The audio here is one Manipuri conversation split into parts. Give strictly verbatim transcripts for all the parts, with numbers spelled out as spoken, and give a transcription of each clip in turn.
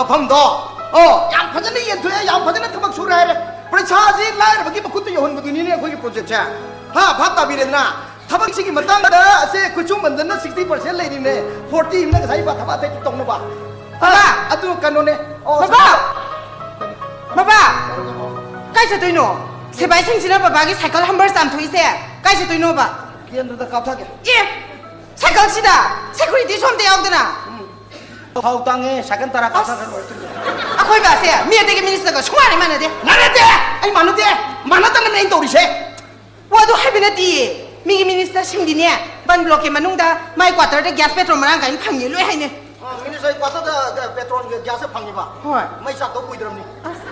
ꯃꯐꯝꯗꯣ꯫ ꯑꯣ, ꯌꯥꯝ ꯐꯖꯅ ꯌꯦꯟꯊꯣꯛꯑꯦ, ꯌꯥꯝ ꯐꯖꯅ ꯊꯕꯛ ꯁꯨꯔꯦ ꯍꯥꯏꯔꯦ꯫ ꯄ꯭ꯔꯖꯥꯁꯤ ꯂꯥꯏꯔꯕꯒꯤ ꯃꯈꯨꯠꯇ ꯌꯧꯍꯟꯕꯗꯨꯅꯤꯅꯦ ꯑꯩꯈꯣꯏꯒꯤ ꯄ꯭ꯔꯣꯖꯦꯛꯁꯦ꯫ ꯍꯥ, ꯚꯥꯞ ꯇꯥꯕꯤꯔꯦꯗꯅ? ꯊꯕꯛꯁꯤꯒꯤ ꯃꯇꯥꯡꯗ ꯑꯁꯦ ꯈꯨꯠꯁꯨꯃꯟꯗꯅ sixty percent ꯂꯩꯔꯤꯅꯦ, forty ꯑꯃꯅ ꯉꯁꯥꯏ ꯏꯕꯥ ꯊꯕꯛ ꯑꯇꯩ ꯇꯧꯅꯕ꯫ ꯍꯥ, ꯕꯕꯥ! ꯑꯗꯨ ꯀꯩꯅꯣꯅꯦ꯫ ꯑꯣ, ꯕꯕꯥ! ꯁꯥꯔ꯫ ꯕꯕꯥ! ꯀꯥꯏ ꯆꯠꯇꯣꯏꯅꯣ? ꯁꯤꯕꯥꯏꯁꯤꯡꯁꯤꯅ ꯕꯕꯥꯒꯤ ꯁꯥꯏꯀꯜ ꯍꯝꯕꯔ ꯆꯥꯝꯊꯣꯛꯏꯁꯦ ꯀꯥꯏ ꯆꯠꯇꯣꯏꯅꯣꯕ? ꯀꯦꯟꯗ꯭ꯔꯗ ꯀꯥꯞꯊꯒꯦ꯫ ꯑꯦ! ꯁꯥꯏꯀꯜꯁꯤꯗ ꯁꯦꯀꯨꯔꯤꯇꯤꯁꯨ ꯑꯝꯇ ꯌꯥꯎꯗꯅ꯫ ꯎꯝ꯫ ꯊꯥꯎ ꯇꯥꯡꯉꯦ, ꯁꯥꯏꯀꯜ ꯇꯔꯥ ꯑꯁ! ꯀꯥꯞꯊꯈ꯭ꯔ ꯂꯣꯏꯔꯦ꯫ ꯑꯩꯈꯣꯏ ꯕꯥꯁꯦ ꯃꯤ ꯑꯇꯩꯒꯤ ꯃꯤꯅꯤꯁꯇꯔꯒ ꯁꯨꯡꯃꯥꯟ ꯍꯦꯛ ꯃꯥꯟꯅꯗꯦ꯫ ꯃꯥꯟꯅꯗꯦ! ꯑꯩ ꯃꯥꯟꯅꯗꯦ! ꯃꯥꯟꯅꯗꯅꯕꯅꯦ ꯑꯩꯅ ꯇꯧꯔꯤꯁꯦ꯫ ꯑꯣ, ꯑꯗꯨ ꯍꯥꯏꯕ ꯅꯠꯇꯤꯌꯦ꯫ ꯃꯤꯒꯤ ꯃꯤꯅꯤꯁꯇꯔꯁꯤꯡꯗꯤꯅꯦ, ꯕꯟ ꯕ꯭ꯂꯣꯛꯀꯤ ꯃꯅꯨꯡꯗ ꯃꯥꯏ ꯀ꯭ꯋꯥꯇꯔꯗ ꯒ꯭ꯌꯥꯁ ꯄꯦꯇ꯭ꯔꯣꯜ ꯃꯔꯥꯡ ꯀꯥꯏꯅ ꯐꯪꯉꯦ ꯂꯣꯏ ꯍꯥꯏꯅꯩ꯫ ꯑ, ꯃꯤꯅꯤꯁꯇꯔ ꯀ꯭ꯋꯥꯇꯔꯗ ꯄꯦꯇ꯭ꯔꯣꯜꯒꯤ ꯒ꯭ꯌꯥꯁꯁꯦ ꯐꯪꯉꯤꯕ? ꯍꯣꯏ꯫ ꯃꯩ ꯆꯥꯛꯇꯧ ꯀꯨꯏꯗ꯭ꯔꯕꯅꯤ꯫ ꯑꯁ꯫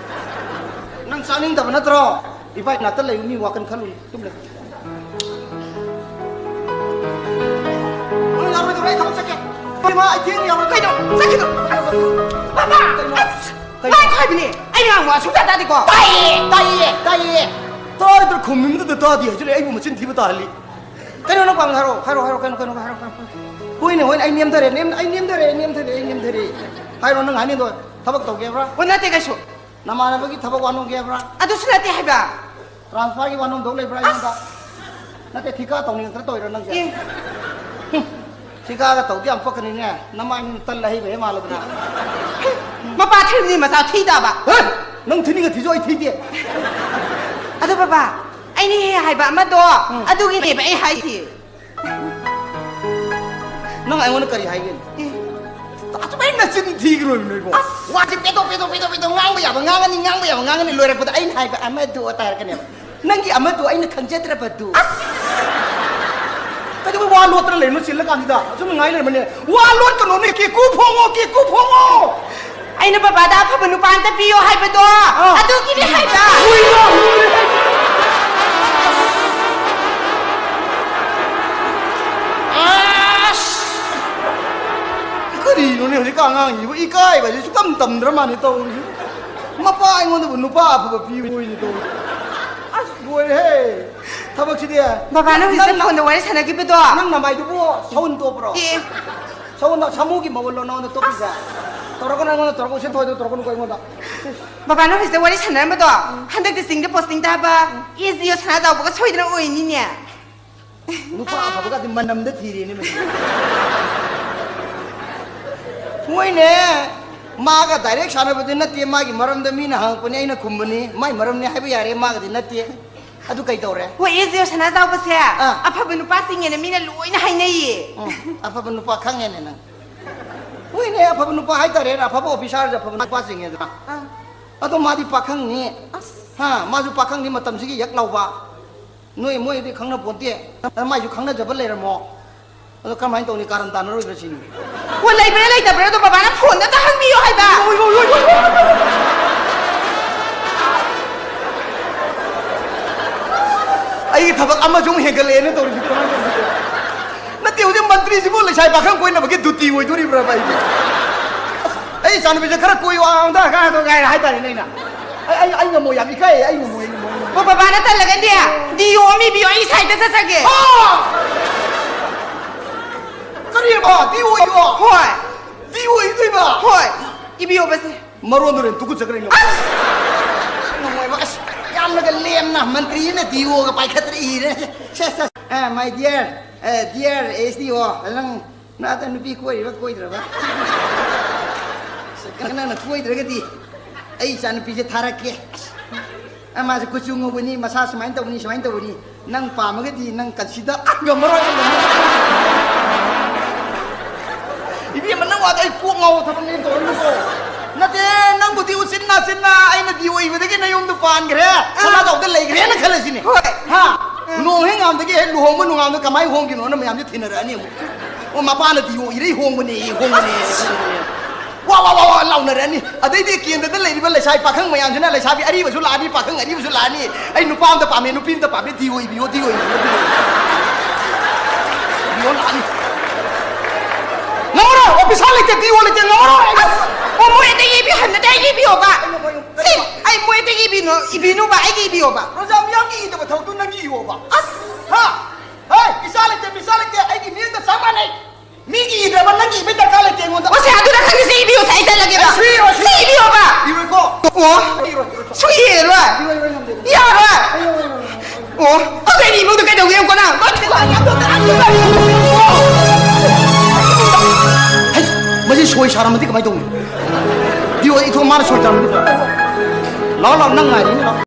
ꯅꯪ ꯆꯥꯅꯤꯡꯗꯕ ꯅꯠꯇ꯭ꯔꯣ? ꯏꯕꯥꯏ ꯅꯥꯛꯇ ꯂꯩꯕ ꯃꯤ ꯋꯥꯈꯜ ꯈꯜꯂꯨꯅꯨ꯫ ꯇꯨꯝ ꯂꯩ꯫ ꯅꯪ ꯌꯥꯔꯣꯏꯗꯧꯔꯦ, ꯑꯩ ꯊꯕꯛ ꯆꯠꯀꯦ꯫ ꯏꯃꯥ, ꯑꯩ ꯊꯦꯡꯅ ꯌꯥꯔꯣꯏ꯫ ꯀꯩꯅꯣ? ꯆꯠꯈꯤꯅꯣ꯫ ꯑꯁ! ꯕꯕꯥ! ꯀꯩꯅꯣ? ꯑꯁ! ꯀꯩꯅꯣ? ꯉꯥꯏꯈꯣ ꯍꯥꯏꯕꯅꯦ꯫ ꯑꯩꯅ ꯉꯥꯡꯕ ꯁꯨꯡꯇꯥ ꯇꯥꯗꯦꯀꯣ? ꯇꯥꯏꯌꯦ, ꯇꯥꯏꯌꯦ, ꯇꯥꯏꯌꯦ꯫ ꯇꯥꯔꯤꯕ꯭ꯔꯥ ꯈꯨꯝꯃꯤꯕꯗꯨꯗ ꯇꯥꯗꯦ ꯍꯥꯏꯖꯤꯜꯂꯦ, ꯑꯩꯕꯨ ꯃꯆꯤꯟ ꯊꯤꯕ ꯇꯥꯍꯜꯂꯤ꯫ ꯀꯩꯅꯣ ꯅꯪ ꯄꯥꯝꯃꯤꯗꯣ ꯍꯥꯏꯔꯣ, ꯍꯥꯏꯔꯣ, ꯍꯥꯏꯔꯣ, ꯀꯩꯅꯣ, ꯀꯩꯅꯣ, ꯍꯥꯏꯔꯣ, ꯍꯥꯏꯔꯣ, ꯍꯥꯏꯔꯣ꯫ ꯍꯣꯏꯅꯦ, ꯍꯣꯏꯅꯦ, ꯑꯩ ꯅꯦꯝꯊꯔꯦ, ꯅꯦꯝ-, ꯑꯩ ꯅꯦꯝꯊꯔꯦ, ꯑꯩ ꯅꯦꯝꯊꯔꯦ, ꯑꯩ ꯅꯦꯝꯊꯔꯦ꯫ ꯍꯥꯏꯔꯣ, ꯅꯪ ꯍꯥꯏꯅꯤꯡꯗꯣ ꯊꯕꯛ ꯇꯧꯒꯦ ꯍꯥꯏꯕ꯭ꯔꯥ? ꯑꯣ, ꯅꯠꯇꯦ ꯀꯩꯁꯨ꯫ ꯅꯃꯥꯟꯅꯕꯒꯤ ꯊꯕꯛ ꯋꯥꯅꯣꯝꯒꯦ ꯍꯥꯏꯕ꯭ꯔꯥ? ꯑꯗꯨꯁꯨ ꯅꯠꯇꯦ ꯍꯥꯏꯕ꯫ ꯇ꯭ꯔꯥꯟꯁꯐꯔꯒꯤ ꯋꯥꯅꯣꯝꯗꯧ ꯂꯩꯕ꯭ꯔꯥ ꯑꯩꯉꯣꯟꯗ? ꯑꯁ! ꯅꯠꯇꯦ, ꯊꯤꯀꯥ ꯇꯧꯅꯤꯡꯉꯛꯇꯅ ꯇꯧꯔꯤꯔꯣ ꯅꯪꯁꯦ? ꯑꯦ꯫ ꯍꯨꯝ, ꯊꯤꯀꯥꯒ ꯇꯧꯗꯤ ꯌꯥꯝ ꯄꯛꯀꯅꯤꯅꯦ, ꯅꯃꯥꯏꯅ ꯇꯜꯂ ꯍꯩꯕ ꯍꯦꯛ ꯃꯥꯜꯂꯗꯅ꯫ ꯃꯄꯥ ꯊꯤꯔꯤꯕꯅꯤ ꯃꯆꯥ ꯊꯤ ꯇꯥꯕ꯫ ꯍꯦ! ꯅꯪ ꯊꯤꯅꯤꯡꯉ ꯊꯤꯖꯧ, ꯑꯩ ꯊꯤꯗꯦ꯫ ꯑꯗꯣ ꯕꯕꯥ, ꯑꯩꯅ ꯍꯦꯛ ꯍꯥꯏꯕ ꯑꯃꯗꯣ, ꯎꯝ꯫ ꯑꯗꯨꯒꯤꯅꯦꯕ ꯑꯩ ꯍꯥꯏꯁꯦ꯫ ꯅꯪ ꯑꯩꯉꯣꯟꯗ ꯀꯔꯤ ꯍꯥꯏꯒꯦ? ꯑꯦ꯫ ꯑꯗꯨꯃꯥꯏꯅ ꯅꯆꯤꯟ ꯊꯤꯈ꯭ꯔꯣꯏꯕ ꯅꯣꯏꯕꯣ꯫ ꯑꯁ! ꯋꯥꯁꯦ ꯄꯦꯗꯣꯛ, ꯄꯦꯗꯣꯛ, ꯄꯦꯗꯣꯛ, ꯄꯦꯗꯣꯛ ꯉꯥꯡꯕ ꯌꯥꯕ ꯉꯥꯡꯉꯅꯤ, ꯉꯥꯡꯕ ꯌꯥꯕ ꯉꯥꯡꯉꯅꯤ, ꯂꯣꯏꯔꯛꯄꯗ ꯑꯩꯅ ꯍꯥꯏꯕ ꯑꯃꯗꯣ ꯇꯥꯔꯛꯀꯅꯦꯕ꯫ ꯅꯪꯒꯤ ꯑꯃꯗꯣ ꯑꯩꯅ ꯈꯪꯖꯗ꯭ꯔꯕꯗꯨ꯫ ꯑꯁ! ꯀꯩꯗꯧꯕꯩ ꯋꯥ ꯂꯣꯠꯇꯅ ꯂꯩꯔꯤꯅꯣ ꯆꯤꯜꯂꯀꯥꯟꯁꯤꯗ? ꯑꯁꯨꯝ ꯉꯥꯏ ꯂꯩꯔꯝꯃꯅꯦ꯫ ꯋꯥ ꯂꯣꯠꯀꯅꯣꯅꯦ, ꯀꯦꯀꯨ ꯐꯣꯡꯉꯣ, ꯀꯦꯀꯨ ꯐꯣꯡꯉꯣ! ꯑꯩꯅ ꯕꯕꯥꯗ ꯑꯐꯕ ꯅꯨꯄꯥ ꯑꯝꯇ ꯄꯤꯌꯣ ꯍꯥꯏꯕꯗꯣ, ꯑꯥ꯫ ꯑꯗꯨꯒꯤꯅꯦ ꯍꯥꯏꯕ꯫ ꯍꯨꯏꯅ ꯍꯨꯏꯅ꯫ ꯑꯁ! ꯀꯔꯤꯅꯣꯅꯦ ꯍꯧꯖꯤꯛꯀꯥꯟ ꯑꯉꯥꯡꯁꯤꯕꯨ? ꯏꯀꯥꯏꯕꯁꯦ ꯁꯨꯛꯇꯝ ꯇꯝꯗ꯭ꯔ ꯃꯥꯜꯂꯦ ꯇꯧꯔꯤꯁꯤ꯫ ꯃꯄꯥ ꯑꯩꯉꯣꯟꯗꯕꯨ ꯅꯨꯄꯥ ꯑꯐꯕ ꯄꯤꯌꯨ ꯍꯥꯏꯅꯤ ꯇꯧꯔꯤꯁꯤ꯫ ꯑꯁ, ꯂꯣꯏꯔꯦꯍꯦ꯫ ꯊꯕꯛꯁꯤꯗꯤ꯫ ꯕꯕꯥ, ꯅꯪ ꯍꯧꯖꯤꯛ ꯅꯪ, ꯐꯣꯟꯗ ꯋꯥꯔꯤ ꯁꯥꯟꯅꯈꯤꯕꯗꯣ? ꯅꯪ ꯅꯃꯥꯏꯗꯨꯕꯨ ꯁꯎꯟ ꯇꯣꯛꯄ꯭ꯔꯣ? ꯑꯦ꯫ ꯁꯎꯟ, ꯁꯥꯃꯨꯒꯤ ꯃꯎꯟꯂꯣ ꯅꯉꯣꯟꯗ ꯇꯣꯛꯄꯤꯁꯦ? ꯑꯁ! ꯇꯧꯔꯛꯀꯅꯨ ꯑꯩꯉꯣꯟꯗ, ꯇꯧꯔꯛꯀꯅꯨ, ꯁꯦꯟ ꯊꯣꯏꯗꯣ ꯇꯧꯔꯛꯀꯅꯨꯀꯣ ꯑꯩꯉꯣꯟꯗ꯫ ꯕꯕꯥꯅ ꯑꯣꯐꯤꯁꯇ ꯋꯥꯔꯤ ꯁꯥꯟꯅꯔꯝꯕꯗꯣ, ꯍꯟꯗꯛꯇꯤ ꯆꯤꯡꯗ ꯄꯣꯁꯇꯤꯡ ꯇꯥꯕ ꯑꯦꯁ ꯗꯤ ꯑꯣ ꯁꯅꯥꯖꯥꯎꯕꯒ ꯁꯣꯏꯗꯅ ꯑꯣꯏꯅꯤꯅꯦ꯫ ꯅꯨꯄꯥ ꯑꯐꯕꯒꯗꯤ ꯃꯅꯝꯗ ꯊꯤꯔꯦꯅꯦ ꯃꯁꯤ꯫ ꯃꯣꯏꯅꯦ, ꯃꯥꯒ ꯗꯥꯏꯔꯦꯛ ꯁꯥꯟꯅꯕꯗꯤ ꯅꯠꯇꯦ, ꯃꯥꯒꯤ ꯃꯔꯝꯗ ꯃꯤꯅ ꯍꯪꯉꯛꯄꯅꯤ, ꯑꯩꯅ ꯈꯨꯝꯕꯅꯤ꯫ ꯃꯥꯏ ꯃꯔꯝꯅꯤ ꯍꯥꯏꯕ ꯌꯥꯔꯦ, ꯃꯥꯒꯗꯤ ꯅꯠꯇꯦ꯫ ꯑꯗꯨ ꯀꯩ ꯇꯧꯔꯦ? ꯍꯣꯏ, ꯑꯦꯁ ꯗꯤ ꯑꯣ ꯁꯅꯥꯖꯥꯎꯕꯁꯦ ꯑꯥ꯫ ꯑꯐꯕ ꯅꯨꯄꯥ ꯆꯤꯡꯉꯦꯅ ꯃꯤꯅ ꯂꯣꯏꯅ ꯍꯥꯏꯅꯩꯌꯦ꯫ ꯎꯝ, ꯑꯐꯕ ꯅꯨꯄꯥ ꯈꯪꯉꯦꯅꯦ ꯅꯪ꯫ ꯍꯣꯏꯅꯦ, ꯑꯐꯕ ꯅꯨꯄꯥ ꯍꯥꯏꯇꯥꯔꯦꯅꯦ, ꯑꯐꯕ ꯑꯣꯐꯤꯁꯥꯔꯁꯦ ꯑꯐꯕ ꯅꯨꯄꯥ ꯆꯤꯡꯉꯦꯗꯅ꯫ ꯑꯥ꯫ ꯑꯗꯣ ꯃꯥꯗꯤ ꯄꯥꯈꯪꯅꯤ꯫ ꯑꯁ꯫ ꯍꯥ, ꯃꯥꯁꯨ ꯄꯥꯈꯪꯅꯤ, ꯃꯇꯝꯁꯤꯒꯤ ꯌꯛ ꯂꯥꯎꯕ꯫ ꯅꯣꯏ ꯃꯣꯏꯗꯤ ꯈꯪꯅ ꯄꯣꯟꯇꯦ꯫ ꯃꯥꯏꯁꯨ ꯈꯪꯅꯖꯕ ꯂꯩꯔꯝꯃꯣ꯫ ꯑꯗꯣ ꯀꯔꯝꯍꯥꯏꯅ ꯇꯧꯅꯤ? ꯀꯥꯔꯟ ꯇꯥꯟꯅꯔꯣꯏꯗ꯭ꯔꯥ ꯁꯤꯅꯤ꯫ ꯍꯣ, ꯂꯩꯕ꯭ꯔꯥ ꯂꯩꯇꯕ꯭ꯔꯥ ꯑꯗꯣ ꯕꯕꯥꯅ ꯐꯣꯟꯗ ꯑꯝꯇ ꯍꯪꯕꯤꯌꯣ ꯍꯥꯏꯕ꯫ ꯑꯣꯏ, ꯑꯣꯏ, ꯑꯣꯏ, ꯑꯣꯏ, ꯑꯣꯏ, ꯑꯣꯏ, ꯑꯣꯏ꯫ ꯑꯩꯒꯤ ꯊꯕꯛ ꯑꯃꯁꯨ ꯑꯃꯨꯛ ꯍꯦꯟꯒꯠꯂꯛꯑꯦꯅ ꯇꯧꯔꯤꯁꯤ ꯀꯃꯥꯏꯅ ꯇꯧꯔꯤꯅꯣ? ꯅꯠꯇꯦ, ꯍꯧꯖꯤꯛ ꯃꯟꯇ꯭ꯔꯤꯁꯤꯕꯨ ꯂꯩꯁꯥꯕꯤ ꯄꯥꯈꯪ ꯀꯣꯏꯅꯕꯒꯤ ꯗ꯭ꯌꯨꯇꯤ ꯑꯣꯏꯗꯣꯔꯤꯕ꯭ꯔꯕ ꯑꯩꯒꯤ? ꯑꯩ ꯏꯆꯥꯅꯨꯄꯤꯁꯦ ꯈꯔ ꯀꯣꯏꯌꯨ, ꯑꯥ, ꯑꯝꯇ ꯀꯥꯏꯅ ꯇꯧ ꯀꯥꯏꯅ ꯍꯥꯏꯇꯥꯔꯦꯅꯦ ꯑꯩꯅ꯫ ꯑꯩ, ꯑꯩ, ꯑꯩ ꯉꯝꯃꯣꯏ, ꯌꯥꯝ ꯏꯀꯥꯏ, ꯑꯩ ꯉꯝꯃꯣꯏ, ꯑꯩ ꯉꯝꯃꯣꯏ, ꯑꯩ ꯉꯝꯃꯣꯏ꯫ ꯑꯣ, ꯕꯕꯥꯅ ꯇꯜꯂꯒꯗꯤ ꯗꯤ ꯑꯣ ꯑꯃ ꯏꯕꯤꯌꯣ, ꯑꯩ ꯁꯥꯏꯗ ꯆꯠꯆꯒꯦ꯫ ꯑꯥ! ꯀꯔꯤꯕ? ꯗꯤ ꯑꯣ ꯏꯕꯣ? ꯍꯣꯏ꯫ ꯗꯤ ꯑꯣ ꯏꯗꯣꯏꯕ? ꯍꯣꯏ꯫ ꯏꯕꯤꯌꯣꯕꯁꯦ꯫ ꯃꯔꯣꯟꯗꯣ ꯍꯣꯔꯦꯟ ꯇꯨꯀꯠꯆꯈ꯭ꯔꯦ, ꯏꯃꯥ꯫ ꯑꯁ! ꯅꯨꯡꯉꯥꯏꯕ, ꯑꯁ, ꯌꯥꯝꯅꯒ ꯂꯦꯝꯅ ꯃꯟꯇ꯭ꯔꯤ ꯑꯃꯅ ꯗꯤ ꯑꯣꯒ ꯄꯥꯏꯈꯠꯇꯅ ꯏꯔꯦ꯫ ꯁꯦ, ꯁꯦ, ꯑꯦ, my dear, A, dear S D ꯑꯣ, ꯅꯪ ꯅꯥꯗ ꯅꯨꯄꯤ ꯀꯣꯏꯔꯤꯕ ꯀꯣꯏꯗ꯭ꯔꯕ? ꯅꯪꯅ ꯀꯣꯏꯗ꯭ꯔꯒꯗꯤ ꯑꯩ ꯏꯆꯥ ꯅꯨꯄꯤꯁꯦ ꯊꯥꯔꯛꯀꯦ꯫ ꯑ, ꯃꯥꯁꯦ ꯀꯨꯆꯨ ꯉꯧꯕꯅꯤ, ꯃꯁꯥ ꯁꯨꯃꯥꯏꯅ ꯇꯧꯕꯅꯤ, ꯁꯨꯃꯥꯏꯅ ꯇꯧꯕꯅꯤ꯫ ꯅꯪ ꯄꯥꯝꯃꯒꯗꯤ ꯅꯪ ꯀꯟꯁꯤꯗ, ꯑ, ꯉꯝꯃꯔꯣꯏ, ꯑꯩ ꯉꯝꯃꯔꯣꯏ꯫ ꯏꯕꯦꯝꯃ, ꯅꯪ ꯋꯥꯗꯣ ꯑꯩ ꯀꯣꯛ ꯉꯥꯎꯕ ꯊꯕꯛꯅꯦ ꯇꯧꯔꯝꯃꯤꯗꯣ꯫ ꯅꯠꯇꯦ, ꯅꯪꯕꯨꯗꯤ ꯎꯆꯤꯟ ꯅꯥꯆꯤꯟꯅ ꯑꯩꯅ ꯗꯤ ꯑꯣꯏꯕꯗꯒꯤ ꯅꯌꯨꯝꯗ ꯄꯥꯟꯈ꯭ꯔꯦ꯫ ꯑꯥ꯫ ꯁꯅꯥꯖꯥꯎꯗ ꯂꯩꯈ꯭ꯔꯦꯅ ꯈꯜꯂꯁꯤꯅꯦ꯫ ꯍꯣꯏ꯫ ꯍꯥ? ꯑꯥ꯫ ꯅꯣꯡ ꯍꯦꯛ ꯉꯥꯝꯗꯒꯤ ꯍꯦꯛ ꯂꯨꯍꯣꯡꯕ ꯅꯣꯡꯉꯥꯝꯗ ꯀꯃꯥꯏꯅ ꯍꯣꯡꯈꯤꯅꯣꯅ ꯃꯌꯥꯝꯁꯦ ꯊꯤꯅꯔꯛꯑꯅꯤ ꯑꯃꯨꯛ꯫ ꯑꯣ, ꯃꯄꯥꯅ ꯗꯤ ꯑꯣ ꯏꯔꯩ ꯍꯣꯡꯕꯅꯦ, ꯍꯣꯡꯕꯅꯦ꯫ ꯑꯁ! ꯋꯥ, ꯋꯥ, ꯋꯥ, ꯋꯥ ꯂꯥꯎꯅꯔꯅꯤ꯫ ꯑꯗꯩꯗꯤ ꯀꯦꯟꯗ꯭ꯔꯗ ꯂꯩꯔꯤꯕ ꯂꯩꯁꯥꯕꯤ ꯄꯥꯈꯪ ꯃꯌꯥꯝꯁꯤꯅ, ꯂꯩꯁꯥꯕꯤ ꯑꯔꯤꯕꯁꯨ ꯂꯥꯛꯑꯅꯤ, ꯄꯥꯈꯪ ꯑꯔꯤꯕꯁꯨ ꯂꯥꯛꯑꯅꯤ꯫ "ꯑꯩ ꯅꯨꯄꯥ ꯑꯝꯇ ꯄꯥꯝꯃꯦ, ꯅꯨꯄꯤ ꯑꯝꯇ ꯄꯥꯝꯃꯦ, ꯗꯤ ꯑꯣꯏꯕꯤꯌꯣ, ꯗꯤ ꯑꯣꯏꯕꯤꯌꯣ, ꯗꯤ ꯑꯣꯏꯕꯤꯌꯣ꯫ ꯗꯤ ꯑꯣ ꯂꯥꯛꯑꯅꯤ꯫ ꯉꯝꯃꯔꯣꯏ, ꯑꯣꯐꯤꯁꯥꯔ ꯂꯩꯇꯦ, ꯗꯤ ꯑꯣ ꯂꯩꯇꯦ, ꯉꯝꯃꯔꯣꯏ ꯑꯩ꯫ ꯑꯁ! ꯑꯣ, ꯃꯣꯏ ꯑꯇꯩ ꯏꯕꯤꯍꯟꯅꯗꯦ, ꯑꯩꯒꯤ ꯏꯕꯤꯌꯣꯕ꯫ ꯁꯤ, ꯑꯩ ꯃꯣꯏ ꯑꯇꯩꯒꯤ ꯏꯕꯤꯅꯨ, ꯏꯕꯤꯅꯨꯕ, ꯑꯩꯒꯤ ꯏꯕꯤꯌꯣꯕ꯫ ꯔꯣꯖꯥ ꯃꯤꯌꯥꯝꯒꯤ ꯏꯗꯕ ꯊꯕꯛꯇꯨ ꯅꯪꯒꯤ ꯏꯌꯣꯕ꯫ ꯑꯁ! ꯍꯥ? ꯍꯦ, ꯏꯆꯥ ꯂꯩꯇꯦ, ꯃꯤꯆꯥ ꯂꯩꯇꯦ, ꯑꯩꯒꯤ ꯃꯤꯠꯌꯦꯡꯒ ꯆꯞ ꯃꯥꯟꯅꯩ꯫ ꯃꯤꯒꯤ ꯏꯗ꯭ꯔꯕ ꯅꯪꯒꯤ ꯏꯕꯩ ꯗꯔꯀꯥꯔ ꯂꯩꯇꯦ ꯑꯩꯉꯣꯟꯗ꯫ ꯑꯣ, ꯁꯦ, ꯑꯗꯨꯅ ꯅꯪꯒꯤꯁꯦ ꯏꯕꯤꯌꯨ ꯁꯥꯏ ꯆꯠꯂꯒꯦꯕ꯫ ꯁꯤ ꯏꯕꯤꯌꯨꯕ꯫ ꯏꯔꯣꯏꯀꯣ꯫ ꯑꯣ꯫ ꯁꯨꯏ ꯏꯔꯣꯏ꯫ ꯌꯥꯔꯣꯏ꯫ ꯌꯥꯔꯣꯏ꯫ ꯑꯣ꯫ ꯑꯗꯨ ꯑꯩꯒꯤ ꯏꯃꯨꯡꯗ ꯀꯩꯗꯧꯒꯦ ꯌꯦꯡꯉꯨꯀꯣ ꯅꯪ꯫ ꯍꯩ, ꯃꯁꯤ ꯁꯣꯏ ꯁꯥꯔꯝꯃꯗꯤ ꯀꯃꯥꯏꯅ ꯇꯧꯅꯤ? ꯏꯕꯤꯌꯨ, ꯏꯊꯣꯛ ꯃꯥꯅ ꯁꯣꯏ ꯁꯥꯔꯝꯃꯗꯤ꯫ ꯂꯥꯛꯑꯣ, ꯂꯥꯛꯑꯣ, ꯅꯪ ꯉꯥꯏꯔꯤꯅꯤ, ꯂꯥꯛꯑꯣ꯫